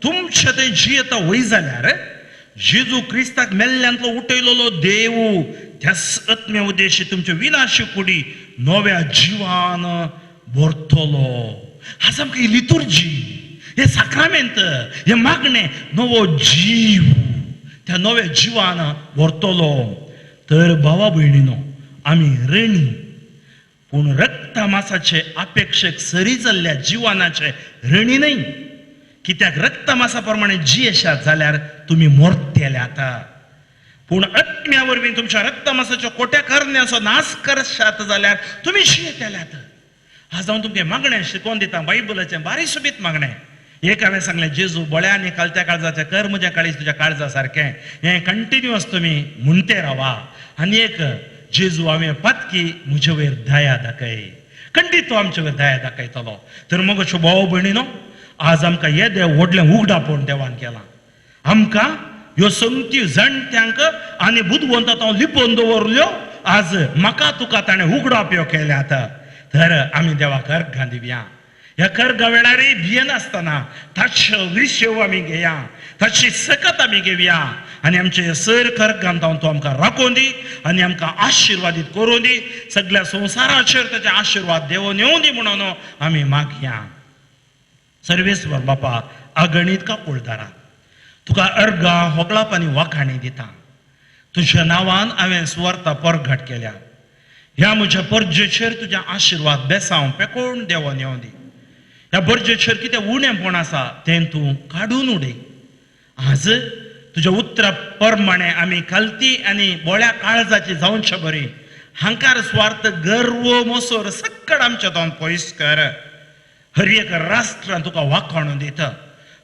तुमचे थंय जियेता वय जाल्यार जेजू क्रिस्ताक मेल्ल्यांतलो उठयलेलो देव त्याच आत्म्या उद्देशी तुमचे विनाशी कुडी नव्या जिवान भरतलो. आज आमकां ही लितुर्जी, हे साक्रामेंत, हे मागणें नवो जीव त्या नव्या जिवान भरतलो. तर भावा भयणीनो, आमी ऋणी, पूण रक्ता मासाचे अपेक्षेक सरी जाल्ल्या जिवानाचे ऋणी न्हय. कित्याक रक्ता मासा प्रमाणे जियेशात जाल्यार तुमी मोरतेले आतां, पूण आत्म्या वरवीं तुमच्या रक्ता मासाच्या कोट्या करण्याचो नाश करशात जाल्यार तुमी जियेतल्यात. आज हांव तुमकां मागणें शिकोवन दिता, बायबलाचें बारीक सोबीत मागणें. एक हांवें सांगलें, जेजू बळ्या आनी कालत्या काळजाचें कर म्हज्या काळीज तुज्या काळजा सारकें, हें कंटिन्युअस तुमी म्हणते रावा. आनी एक, जेजू हांवें पातकी, म्हजे वयर दया दाखय. खंडीत तो आमचे वयर दया दाखयतलो. तर मग अश्यो भाव भयणीनो, आज आमकां येदें व्हडलें उगडापण देवान केलां. आमकां ह्यो संगती जाणट्यांक आनी बुदवंत हांव लिपोवन दवरल्यो, आज म्हाका तुका ताणें उगडाप्यो केल्यात. तर आमी देवाक अर्घां दिवया. ह्या कर्गा वेळारय भियेनासतना ताचो विशेव आमी घेया, ताची सकत आमी घेवया आनी आमचे सर कर्गान तो आमकां राखोवन दी आनी आमकां आशिर्वादीत करूं दी. सगळ्या संवसाराचेर ताचे आशिर्वाद देवोन येवं दी म्हणून आमी मागया. सर्वेस्वर बापा, अगणीत काकुळदारा, तुका अर्गां होगळाप आनी वाखाणी दिता. तुज्या नांवान हांवें सुवार्ता परगट केल्या. ह्या म्हज्या परजेचेर तुज्या आशिर्वाद बेसांव पेकोवन देवोन येवं दी. ह्या बर्जेचेर कितें उणेंपण आसा तें तूं काडून उडय. आज तुज्या उतरा प्रमाणे आमी खालती आनी बोळ्या काळजाची जावचे बरी. हांकार स्वार्थ गर्व मोसोर सक्कड आमच्या तोंड पयस कर. हर एक राष्ट्रान तुका वाखाणून दिता,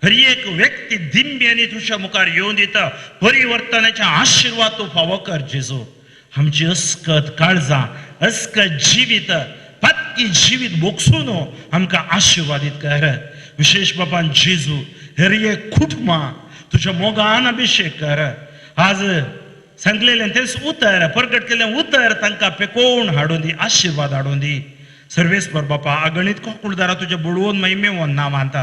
हर एक व्यक्ती दिंब्यांनी तुज्या मुखार येवन दिता. परिवर्तनाचे आशिर्वाद तूं फावो कर जेजू. आमची अस्कत काळजां, अस्कत जिवीत, पातकी जिवीत भोगसून आमकां आशिर्वादीत कर. विशेश बापान जेजू, हर एक कुटुंबां तुज्या मोगान अभिशेक कर. आज सांगलेलें तेंच उतर, परगट केल्लें उतर तांकां पेकोवन हाडून दी, आशिर्वाद हाडून दी. सर्वेस्पर बापा, अगणीत कोकुळदारा, तुज्या बुडवून महिमेवन नांवांत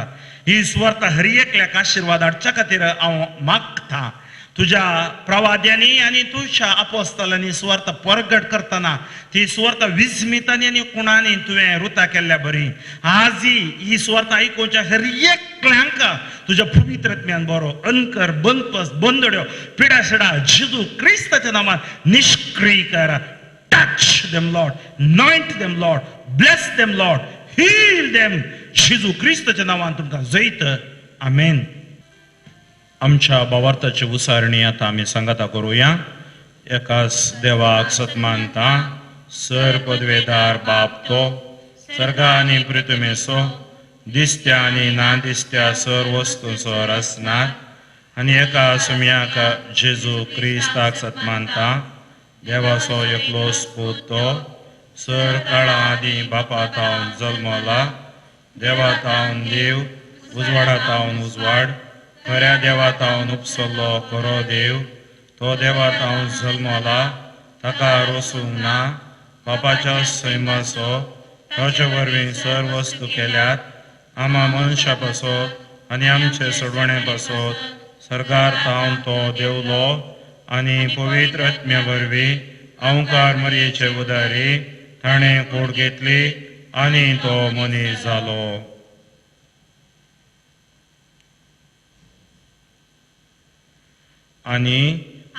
ही सुवार्ता हर एकल्याक आशिर्वाद हाडच्या खातीर हांव मागता. तुज्या प्रवाद्यांनी आनी तुज्या अपोस्तलांनी सुवार्ता परगट करतना ती सुवार्ता विस्मितांनी आनी कुणांनी तुवें रुता केल्ल्या बरी. आजी ही सुवार्ता आयकुच्या हर एकल्यांक तुज्या पवित्र आत्म्यान बरो अनकर बंदपस बंदड्यो पिडासिडा जेजू क्रिस्ताच्या नांवान निश्क्रिय कर. Touch them, Lord. Anoint them, Lord. Bless them, Lord. Heal them. जेजू क्रिस्ताच्या नांवान तुमकां जैत. आमेन. आमच्या भावार्थाची उसारणी आतां आमी सांगाता करुया. एकाच देवाक सतमानता, सर पदवेदार बाप तो सर्गा आनी पृथ्वीचो दिसत्या आनी ना दिसत्या सर वस्तूंचो रचणार, आनी एका सुम्याक जेजू क्रिस्ताक सतमानता, देवाचो एकलो पूत तो सर काळा आदीं बापा तावन जल्मला, देवा तावन देव, उजवाडा तावन उजवाड, खऱ्या देवा तावन उपसल्लो खरो देव, तो देवा तावन जल्मला, ताका रोसूंक ना, बापाच्या सैमाचो ताचे वरवीं सर वस्तू केल्यात, आमा मनशा पासत आनी आमचे सोडवणे पासत सरकार तावन तो देवलो आनी पवित्र आत्म्या वरवीं अवकार मरयेचे उदारी ताणें कोड घेतली आनी तो मनीस जालो. आनी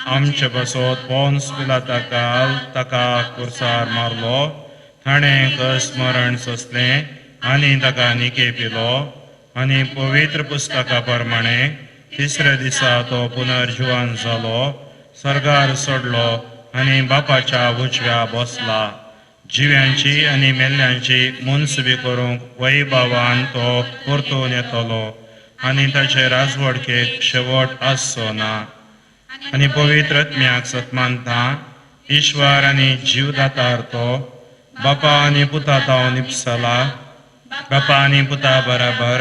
आमचे पासत पोन्स पिलाताकाल ताका कुर्सार मारलो, ताणें कस मरण सोंसलें आनी ताका निके पिलो, आनी पवित्र पुस्तका प्रमाणे तिसऱ्या दिसा तो पुनर्जिवन जालो, सर्गार सोडलो आनी बापाच्या उजव्या बसला. जिव्यांची आनी मेल्ल्यांची मुनसुबी करूंक वैभावान तो परतून येतलो आनी ताचे राजवडकेक शेवट आसचो ना. आनी पवित्र आत्म्याक सतमानता, ईश्वर आनी जीवदातार तो बापा आनी पुता तावन निपसला, बापा आनी पुता बराबर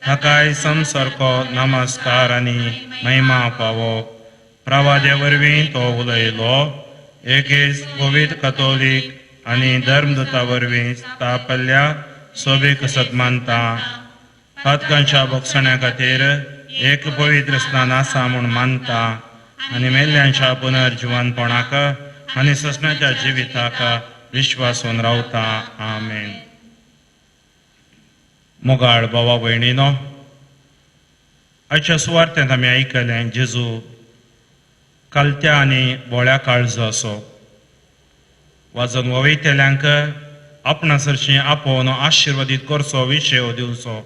ताकाय समसारको नमस्कार आनी महिमा पावो. प्रवाद्या वरवीं तो उलयलो, एकेच पवित्र कतोलीक आनी धर्मदूता वरवीं स्थापल्ल्या सोबीक सतमानता, पातकांच्या बोगसण्या खातीर एक पवित्र स्नान आसा म्हूण मानता, आनी मेल्ल्यांच्या पुनर्जिवनपणाक आनी ससण्याच्या जिविताक विश्वासून रावता. आमेन. मोगाळ भावा भयणीनो, आयच्या सुवार्थेंत आमी आयकलें जेजू कालत्या आनी बोळ्या काळजो असो वाजन वयतल्यांक आपणा सरशीं आपोवन आशिर्वादीत करचो विशय दिवचो.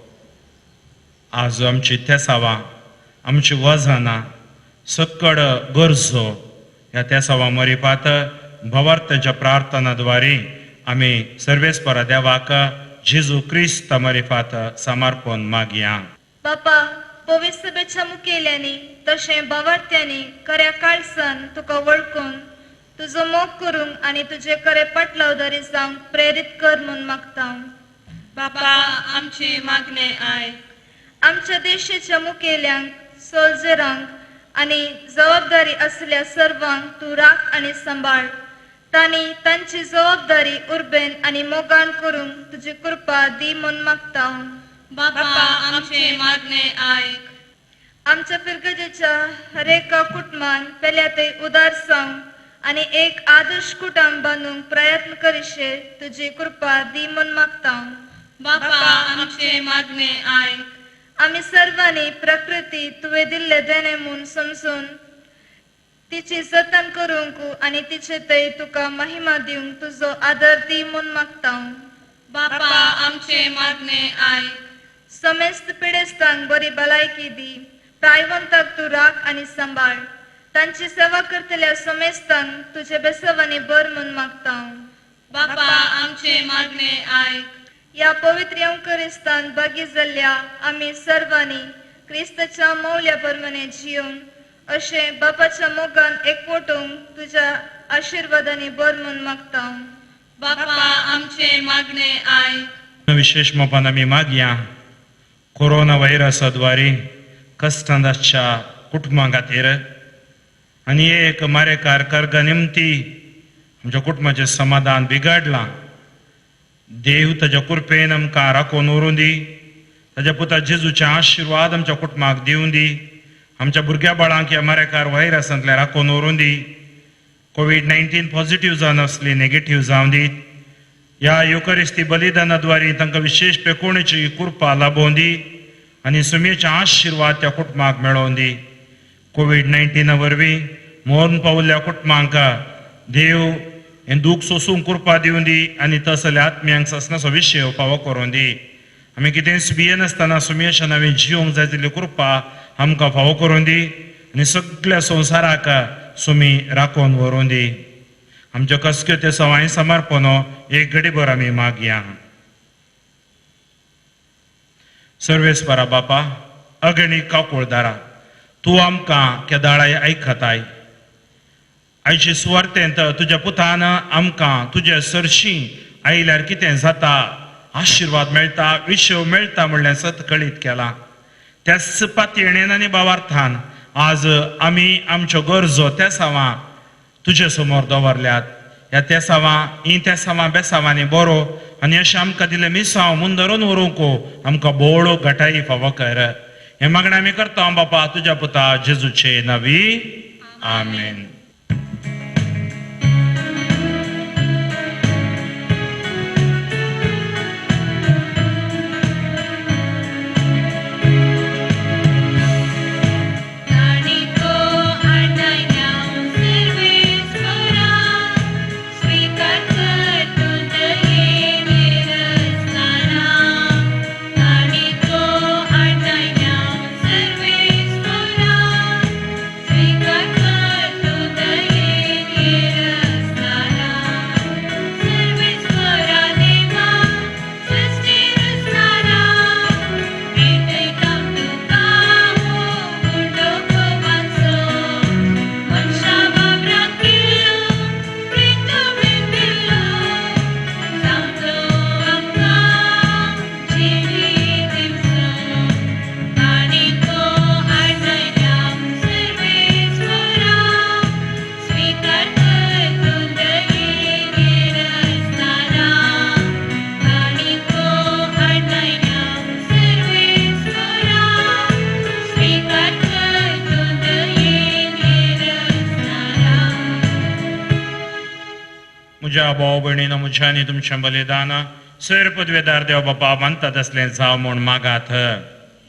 आज आमची तेसावां, आमची वजनां, सक्कड गरजो ह्या तेसावां मरिपात भवार्थाच्या प्रार्थनाद्वारे आमी सर्वेस्परा देवाक जेजू क्रिस्त मरिफात समर्पण मागया. बापा, पवित्र सभेच्या मुखेल्यांनी तशें भावार्थ्यांनी खऱ्या काळसान तुका वळखून तुजो मोग करूंक आनी तुजे खरे पाटलावदारी जावंक प्रेरीत कर म्हूण मागता. बापा, आमची मागणें आयक. आमच्या देशाच्या मुखेल्यांक, सोल्जरांक आनी जबाबदारी आसल्या सर्वांक तूं राख आनी सांबाळ. तांणी तांची जबाबदारी उर्बेन आनी मोगान करूंक तुजी कृपा दी म्हूण मागता. बापा, आमची मागणें आयक. आमच्या फिरगजेच्या हर एका कुटुंबान पेल्या ते उदार जावंक आनी एक आदर्श कुटुंब बांदूंक प्रयत्न करिशे तुजी कृपा दी म्हूण मागता. बापा, आमची मागणें आयक. आमी सर्वांनी प्रकृती तुवें दिल्ले देणें म्हूण समजून तिची जतन करूंक आनी तिचे थंय तुका महिमा दिवंक तुजो आदर दी म्हूण मागता. बापा, आमचे मागणें आयक. समेस्त पिडेस्तांक बरी भलायकी दी, प्रायवंताक तूं राख आनी सांबाळ. तांची सेवा करतल्या समेस्तांक तुजे बेसवांनी बर म्हूण मागता. बापा, आमचे मागणें आयक. ह्या पवित्र येवकरिस्तान भागी जाल्ल्या आमी सर्वांनी क्रिस्ताच्या मौल्या प्रमाणे जिवन अशें बापाच्या मोगान एकवटूंक तुज्या आशिर्वादांनी बर म्हूण मागता. बापा, आमचे मागणें आयक. विशेष मोपान आमी मागया कोरोना व्हायरसाद्वारे कश्टांत आसच्या कुटुंबां खातीर आनी एक मारेकार कर्गा निमती आमच्या कुटुंबाचें समाधान बिगाडलां. देव ताच्या कृपेन आमकां राखून व्हरूं दी, ताच्या पुता जेजूचे आशिर्वाद आमच्या कुटुंबाक दिवं दी, आमच्या भुरग्या बाळांक ह्या मारेकार व्हायरसांतल्यान राखून व्हरूं दी. कोवीड-19 पॉझिटिव्ह जावन आसली नेगेटिव्ह जावं दीत. ह्या युकरिस्ती बलिदानाद्वारे तांकां विशेष पेकोणेची कृपा लाभोवन दी आनी सुमेचे आशिर्वाद त्या कुटुंबाक मेळोवन दी. कोवीड-19 वरवीं मरण पावल्ल्या कुटुंबांक देव हें दूख सोसूंक कृपा दिवन दी आनी तसल्या आत्म्यांक सासणाचो विशय फावो करून दी. आमी कितेंच भियेनासतना सुमेशान हांवें जिवंक जाय तितली कृपा आमकां फावो करून दी आनी सगळ्या संवसाराक सुमी राखून व्हरून दी. आमच्यो कसक्यो ते सवाय समर्पण एक घडीभर आमी मागया. सर्वेस्परा बापा, अगणी काकुळदारा, तूं आमकां केदाळाय आयकताय. आयचे सुवार्थेंत तुज्या पुतान आमकां तुजे सरशी आयल्यार कितें जाता, आशिर्वाद मेळटा, विशव मेळटा म्हणल्यार सत कळीत केलां. त्याच पातयेणेन आनी भावार्थान आज आमी आमच्यो गरजो तेसांवां तुजे समोर दवरल्यात. ह्या तेसांवां ही तेसांवां बेसांवांनी बरो आनी अशें आमकां दिलें मिसांव मुंदरून व्हरूंक आमकां बोळो घटाई फावो कर. हें मागणें आमी करता बापा तुज्या पुता जेजूचे नावी, आमेन. म्हज्या भाव भयणीनो, म्हज्या आनी तुमचें बलिदान सर पदवेदार देव बापा मानतात असलें जावं म्हूण मागात.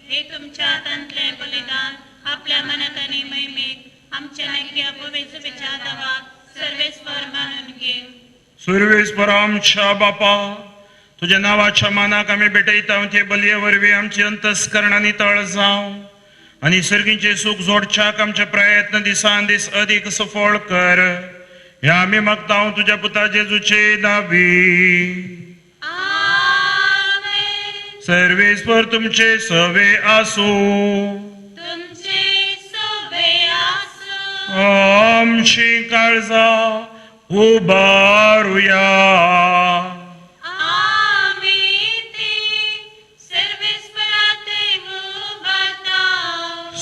हे तुमच्या हातांतलें बलिदान आपल्या मनात आनी महिमेक आमच्या नायक्या पवित्र दावाक सर्वेस्पर मानून घे. सर्वेस्पर आमच्या बापा, तुज्या नांवाच्या मानाक आमी भेटयता ते बलये वरवीं आमची अंतस्करणां नितळ जावं आनी सर्गीचें सूख जोडच्याक आमचे प्रयत्न दिसान दीस अदीक सफळ कर. ह्या आमी मागता तुज्या पुता जेजूचे नावी. सर्वेस्पर तुमचे सवे आसूं. तुमचे सवे आसूं. आमची काळजां उबारुया. आमी ती सर्वेस्पराक उबारता.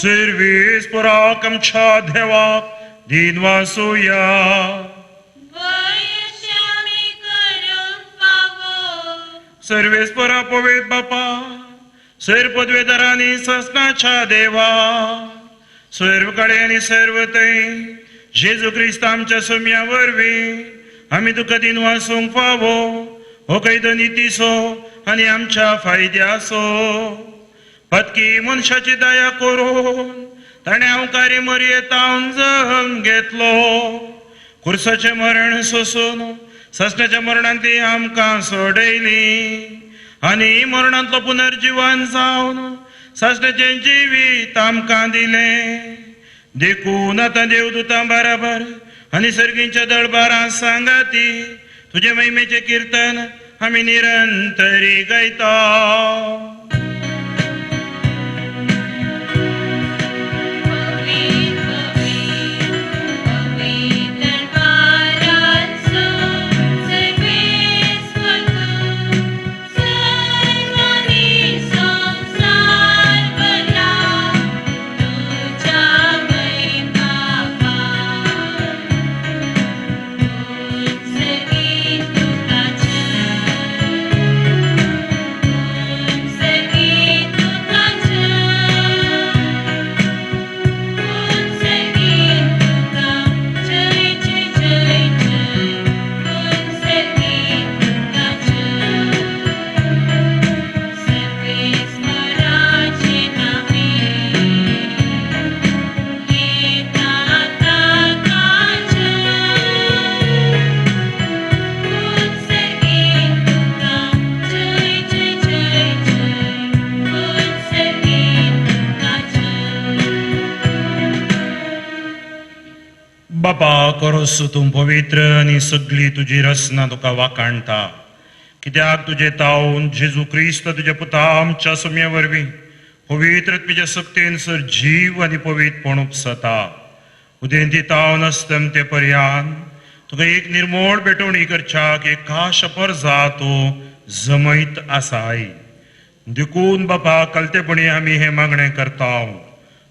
सर्वेस्पराक आमच्या देवाक दिनवासुया. सर्वेस्परा पवित्र बापा, सर्व पदवेदारांनी ससनाच्या देवा, सर्व कडे आनी सर्व थंय जेजू क्रिस्त आमच्या सोम्या वरवीं आमी तुका दिनवासूंक फावो हो कैदो नितीचो आनी आमच्या फायद्याचो. पतकी मनशाची दया करून ताणें अवकारी मरयेतावन जल्म घेतलो. कुर्साचें मरण सोसून ससण्याच्या मरणान ती आमकां सोडयली आनी मरणांतलो पुनर्जीवन जावन ससण्याचें जिवीत आमकां दिलें. देखून आतां देवदूतां बराबर आनी सर्गींच्या दळबारां सांगाती तुजे महिमेचें किर्तन आमी निरंतरी गायता. Say बापा करोस तूं पवित्र आनी सगळी तुजी रचना तुका वाखाणटा. कित्याक तुजे तावन जेजू क्रिस्त तुज्या पुता आमच्या सुम्या वरवीं पवित्र तुज्या सक्तेन सर जीव आनी पवित्रपण उपसता. उदेंती तावन अस्तमते पर्यान तुका एक निर्मोळ भेटवणी करच्याक एक खास परजा तूं जमयत आसाय. देखून बापा कलतेपणी आमी हें मागणें करता.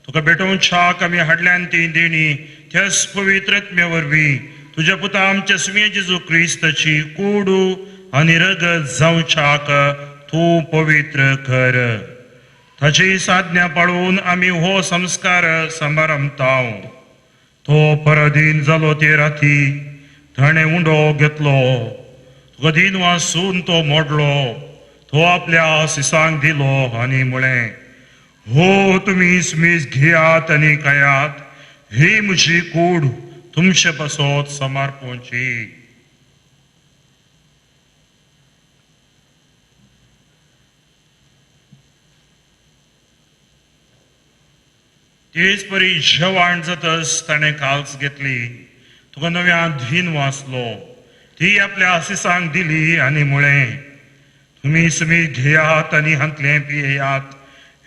तुका भेटोवच्याक आमी हाडल्यान ती देणी त्याच पवित्र आत्म्या वरवीं तुज्या पुता आमच्या सुम्या जेजू क्रिस्ताची कोडू आनी रगत जावच्याक तूं पवित्र कर. ताची साधना पाळून आमी हो संस्कार समारंभता. तो पराधीन जालो ते राती ताणें उंडो घेतलो, तुका दीन वासून तो मोडलो, तो आपल्या सिसांक दिलो आनी म्हळें, हो तुमी स्मीस घेयात आनी खायात, ही म्हजी कूड तुमचे पासत समर्पणची. तेच परी जेवण जातच ताणें काल्स घेतली, तुका नव्यान धीन वाचलो, ती आपल्या आसिसांक दिली आनी म्हळें, तुमी सुमी घेयात आनी हांतलें पियेयात,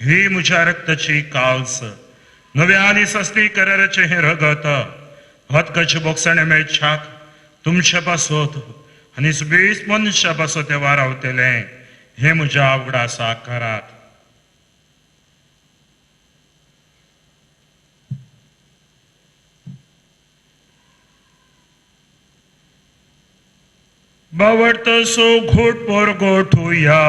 ही म्हज्या रक्ताची काल्स, नव्या आनी सस्ती कराराचें हें रगत हतकाचे बोगसाणें मेळच्याक तुमचे पासत आनी सुबेस मनशा पासत तें वारावतलें, हें म्हज्या उगडासाक करात. बावडतसो घोट परगोठुया.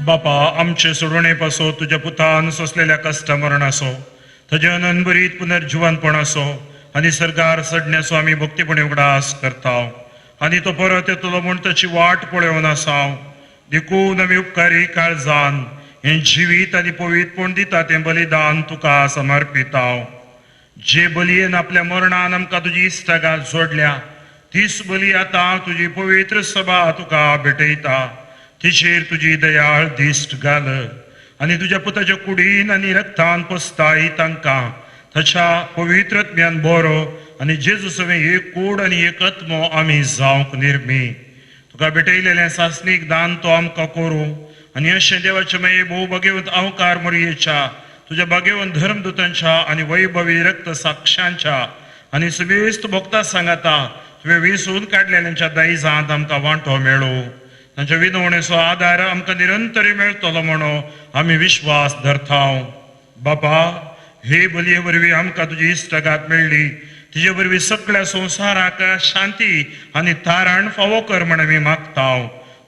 बापा आमचे सोडवणे पासो तुज्या पुतान सोंसलेल्या कश्ट मरणाचो ताजे अनंतभरीत पुनर्जिवनपण आसो आनी सरकार सडण्याचो आमी भक्तीपणी उगडास करता आनी तो परत येतलो म्हूण ताची वाट पळोवन आसा. देखून आमी उपकारी काळजान हें जिवीत आनी पवित्रपण दिता तें बलिदान तुका समर्पिता. जे बलयेन आपल्या मरणान आमकां तुजी इश्टागात जोडल्या तीच बली आतां तुजी पवित्र सभा तुका भेटयता. तिचेर तुजी दयाळ दिश्ट घाल आनी तुज्या पुताच्या कुडीन आनी रक्तान पसताय तांकां ताच्या पवित्र आत्म्यान बरो आनी जेजू सवें एक कूड आनी एक आत्मो आमी जावंक निर्मी. तुका भेटयलेलें सासणीक दान तो आमकां करूं आनी अशें देवाचे माये भोव भगेवंत अवकार मोरयेच्या तुज्या भगेवंत धर्मदूतांच्या आनी वैभवी रक्त साक्षांच्या आनी सुबेस्त भोगता सांगाता तुवें विसून काडलेल्यांच्या दायजांत आमकां वांटो मेळूं. तांच्या विनवणेचो आदार आमकां निरंतर मेळटलो म्हणून आमी विश्वास धरता. बापा हे बलये वरवीं आमकां तुजी इश्टागात मेळ्ळी, तिजे वरवीं सगळ्या संवसाराक शांती आनी तारण फावो कर म्हण आमी मागता.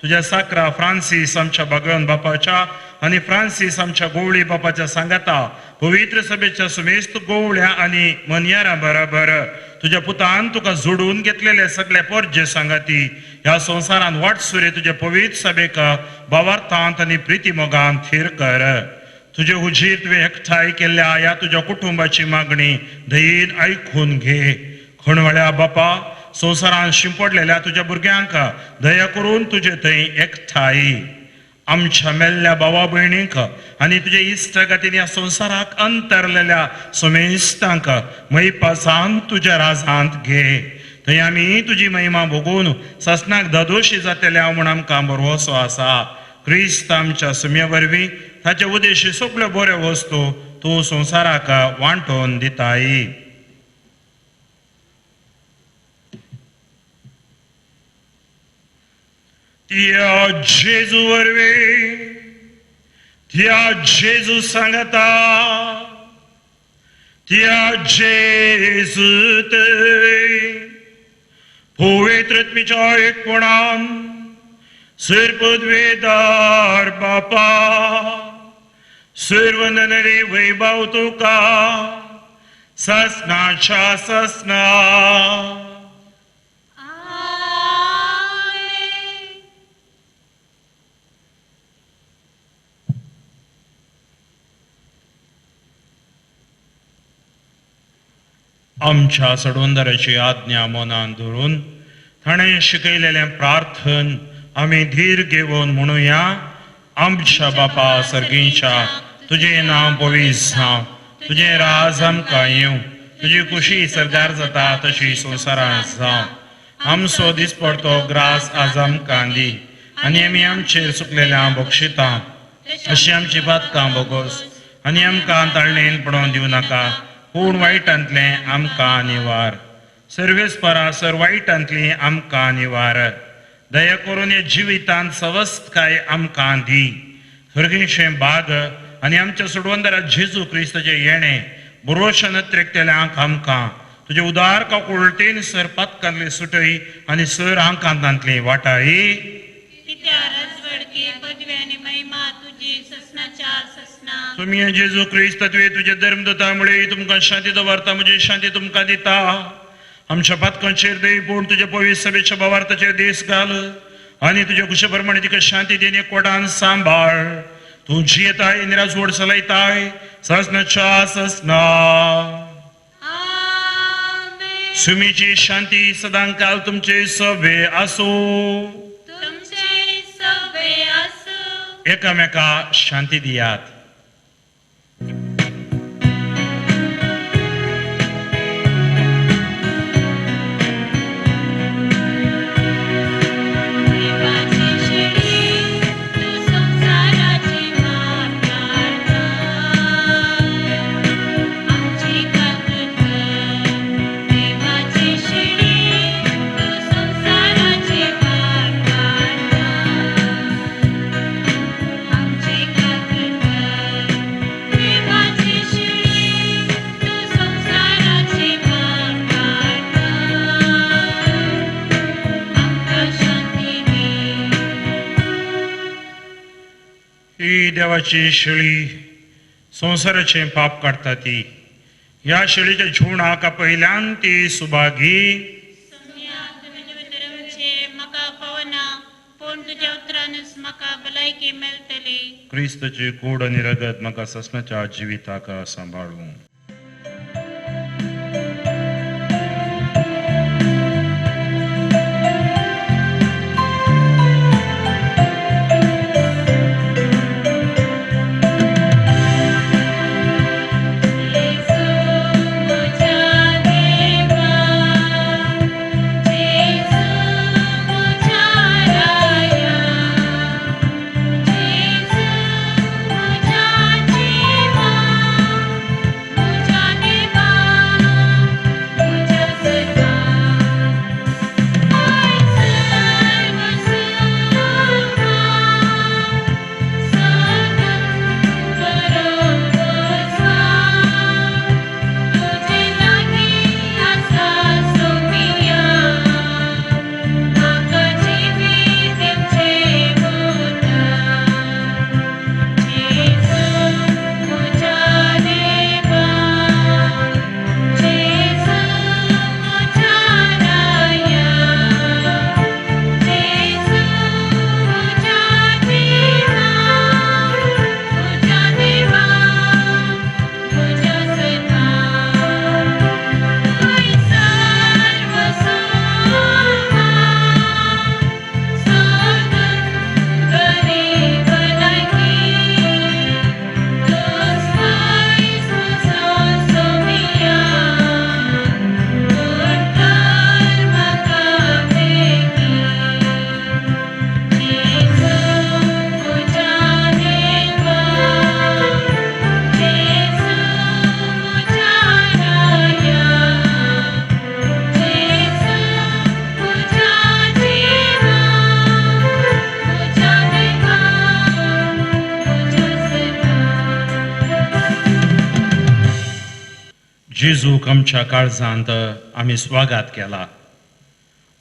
तुज्या साकरा फ्रांसीस आमच्या भगवान बापाच्या आनी फ्रांसीस आमच्या गोवळी बापाच्या सांगाता पवित्र सभेच्या सुमेस्त गोवळ्या आनी मनयारा बराबर तुज्या पुतान तुका जोडून घेतलेले सगळे पोरजे सांगाती ह्या संवसारान वाटसुरे तुज्या पवित्र सभेक भावार्थांत आनी प्रिती मोगान थीर कर. तुजे हुजीर तुवें एकठांय केल्ल्या ह्या तुज्या कुटुंबाची मागणी दयेन आयकून घे. खणवळ्या बापा संवसारान शिंपडलेल्या तुज्या भुरग्यांक दया करून तुजे थंय एकठांय आमच्या मेल्ल्या भावा भयणींक आनी तुज्या इश्टागतीन ह्या संवसाराक अंतरलेल्या समेस्तांक महिपासान तुज्या राजांत घे. थंय आमी तुजी महिमा भोगून ससनाक दादोशी जातल्या म्हूण आमकां भरवसो आसा. क्रिस्त आमच्या सुम्या वरवीं ताचे उदेशी सगल्यो बऱ्यो वस्तू तूं संवसाराक वांटोवन दिताय. त्या जेजू वरवीं त्या जेजू सांगता त्या जेजू पवित्र आत्म्याच्या एकपणान सर्वपदवेदार बापा सर्वनरे वैभव तुका ससनाच्या ससना. आमेन. आमच्या सडवंदराची आज्ञा मनान धरून ताणें शिकयलेलें प्रार्थन आमी धीर घेवन म्हणुया. आमच्या बापा सर्गींच्या, तुजें नांव पवित्र जावं, तुजें राज आमकां येवं, तुजी खुशी सरगार जाता तशी संवसारांत जावं. आमचो दिसपडतो ग्रास आज आमकां दी आनी आमी आमचेर चुकलेल्या बक्षिता अशी आमची पातकां बोगोस आनी आमकां ताळणेन पडोवन दिवं नाका, पूण वायटांतलें आमकां निवार. सर्वेस्परा सर वायटांतली आमकां निवार. दया करून ह्या जिवितांत सवस्तकाय आमकां दी. सर्गींशें बाग आनी आमच्या सोडवंदरा जेजू क्रिस्ताचें येणें बरोशन त्रेकतेल्यांक आमकां तुजे उदार काकुळटेन सर पातकांतली सुटय आनी सर आंकांतांतली वाटाय. तुमी जेजू क्रिस्त तुवें तुजे धर्मदूता मुळे तुमकां शांती दवरता, म्हजी शांती तुमकां दिता. आमच्या पातकांचेर दय पूण तुज्या पवित्र सभेच्या भावार्थाचेर देस घाल आनी तुज्या कुशे प्रमाणे तिका शांती दिवन एकवटान सांबाळ. तूं जियेताय निराजवड चलयताय ससनाच्या ससना. सुमीची शांती सदांकाल तुमचे सभे आसूं. एकामेका शांती दियात. देवाची शेळी संवसाराचें पाप काडटा ती. ह्या शेळीच्या जीवनाक पयल्यान ती सुभागी. क्रिस्तची कूड आनी रगत म्हाका ससनाच्या जिविताक सांबाळूं. जेजूक आमच्या काळजांत आमी स्वागत केला.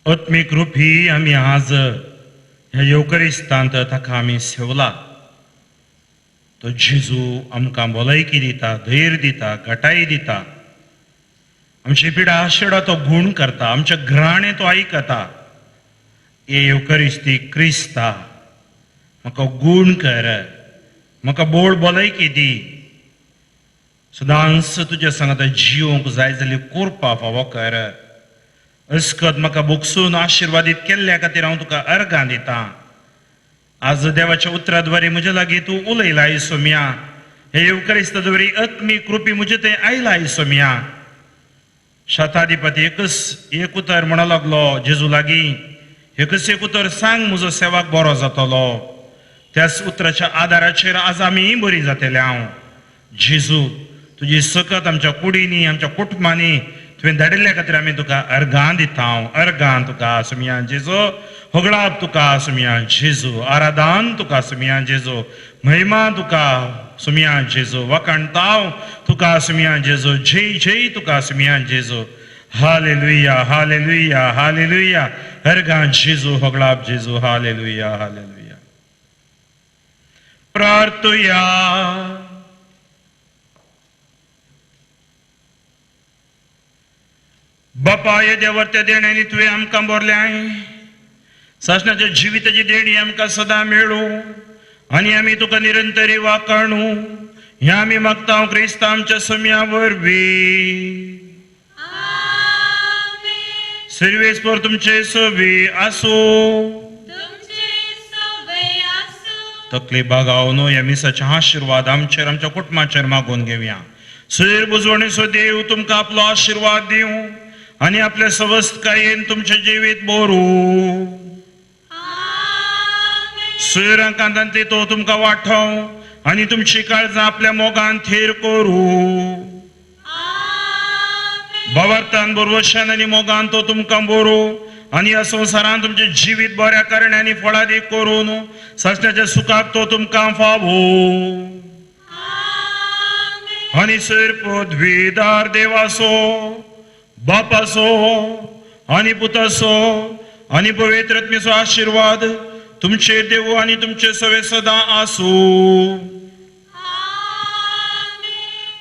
आत्मीक रुपी आमी आज ह्या येवकरिस्तांत ताका आमी सेवला. तो जेजू आमकां भलायकी दिता, धैर्य दिता, घटाय दिता. आमची पिडा आशेडा तो गूण करता, आमच्या घराणें तो आयकता. हे येवकरिस्ती क्रिस्ता म्हाका गूण कर, म्हाका बोळ भलायकी दी. सदांच तुज्या सांगाता जिवंक जाय जाल्यार कोरपा फावो कर. अस्कत म्हाका बोगसून आशिर्वादीत केल्ल्या खातीर हांव तुका अर्गां दितां. आज देवाच्या उतराद्वारे म्हज्या लागीं तूं उलयलाय सोम्या. हे येवकरिस्ताद्वारे आत्मीक कृपी म्हजे थंय आयलाय सोम्या. शताधिपती एकच एक उतर म्हणो लागलो जेजू लागीं, एकच एक उतर सांग म्हजो सेवाक बरो जातलो. त्याच उतराच्या आदाराचेर आज आमी बरी जातले. हांव जेजू तुजी सकत आमच्या कुडींनी आमच्या कुटुंबांनी तुवें धाडिल्ल्या खातीर आमी तुका अर्गां दिता. अर्गां तुका सुमया जेजू, होगळाप तुका सुमया जेजू, आराधान तुका सुमया जेजू, महिमा तुका सुमया जेजू, वखाणताव तुका सुमया जेजू, जय जय तुका सुमया जेजू. Hallelujah hallelujah hallelujah. अर्गां जेजू, होगळाप जेजू. Hallelujah hallelujah. प्रार्थुया. बापा येद्या वर्त्या देण्यांनी तुवें आमकां भरल्याय. सासणाच्या जिविताची देणी आमकां सदां मेळूं आनी आमी तुका निरंतरी वाकाणू ह्या आमी मागता क्रिस्ता आमच्या सम्या वरवीं. सर्वेस्पर तुमचे सवी आसूं. तकली बागाव न्हू ह्या मिसाचे आशिर्वाद आमचेर आमच्या कुटुंबाचेर मागून घेवया. सुर बुजवणेचो देव तुमकां आपलो आशिर्वाद दिवं आनी आपल्या सवस्तकायेन तुमचें जिवीत बरू. सुरांकांतांतली तो तुमकां वाठोवं आनी तुमची काळजां आपल्या मोगान थीर करूं. भावार्थान बरवशान आनी मोगान तो तुमकां बरू आनी ह्या संवसारान तुमचें जिवीत बऱ्या कारणांनी फळादीक करून सासणाच्या सुखाक तो तुमकां फावो. आनी सर पदवीदार देवासो बापासो आनी पुतासो आनी पवित्र आत्म्याचो आशिर्वाद तुमचे देव आनी तुमचे सवे सदां आसूं.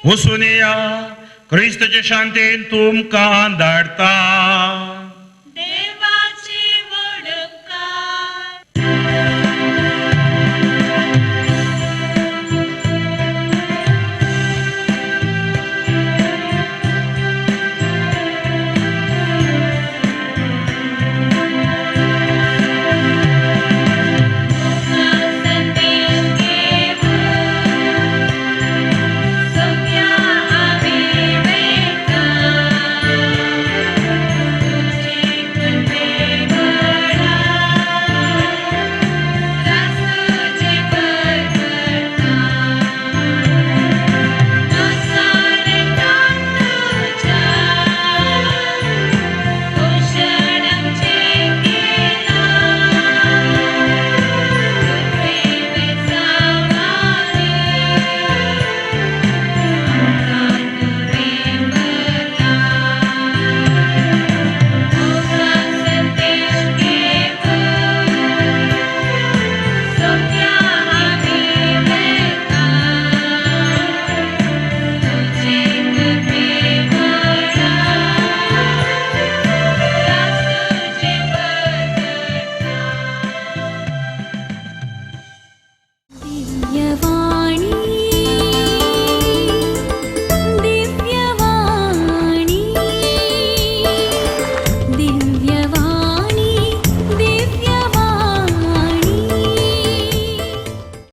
वचून या क्रिस्ताचे शांतीन तुमकां धाडटा.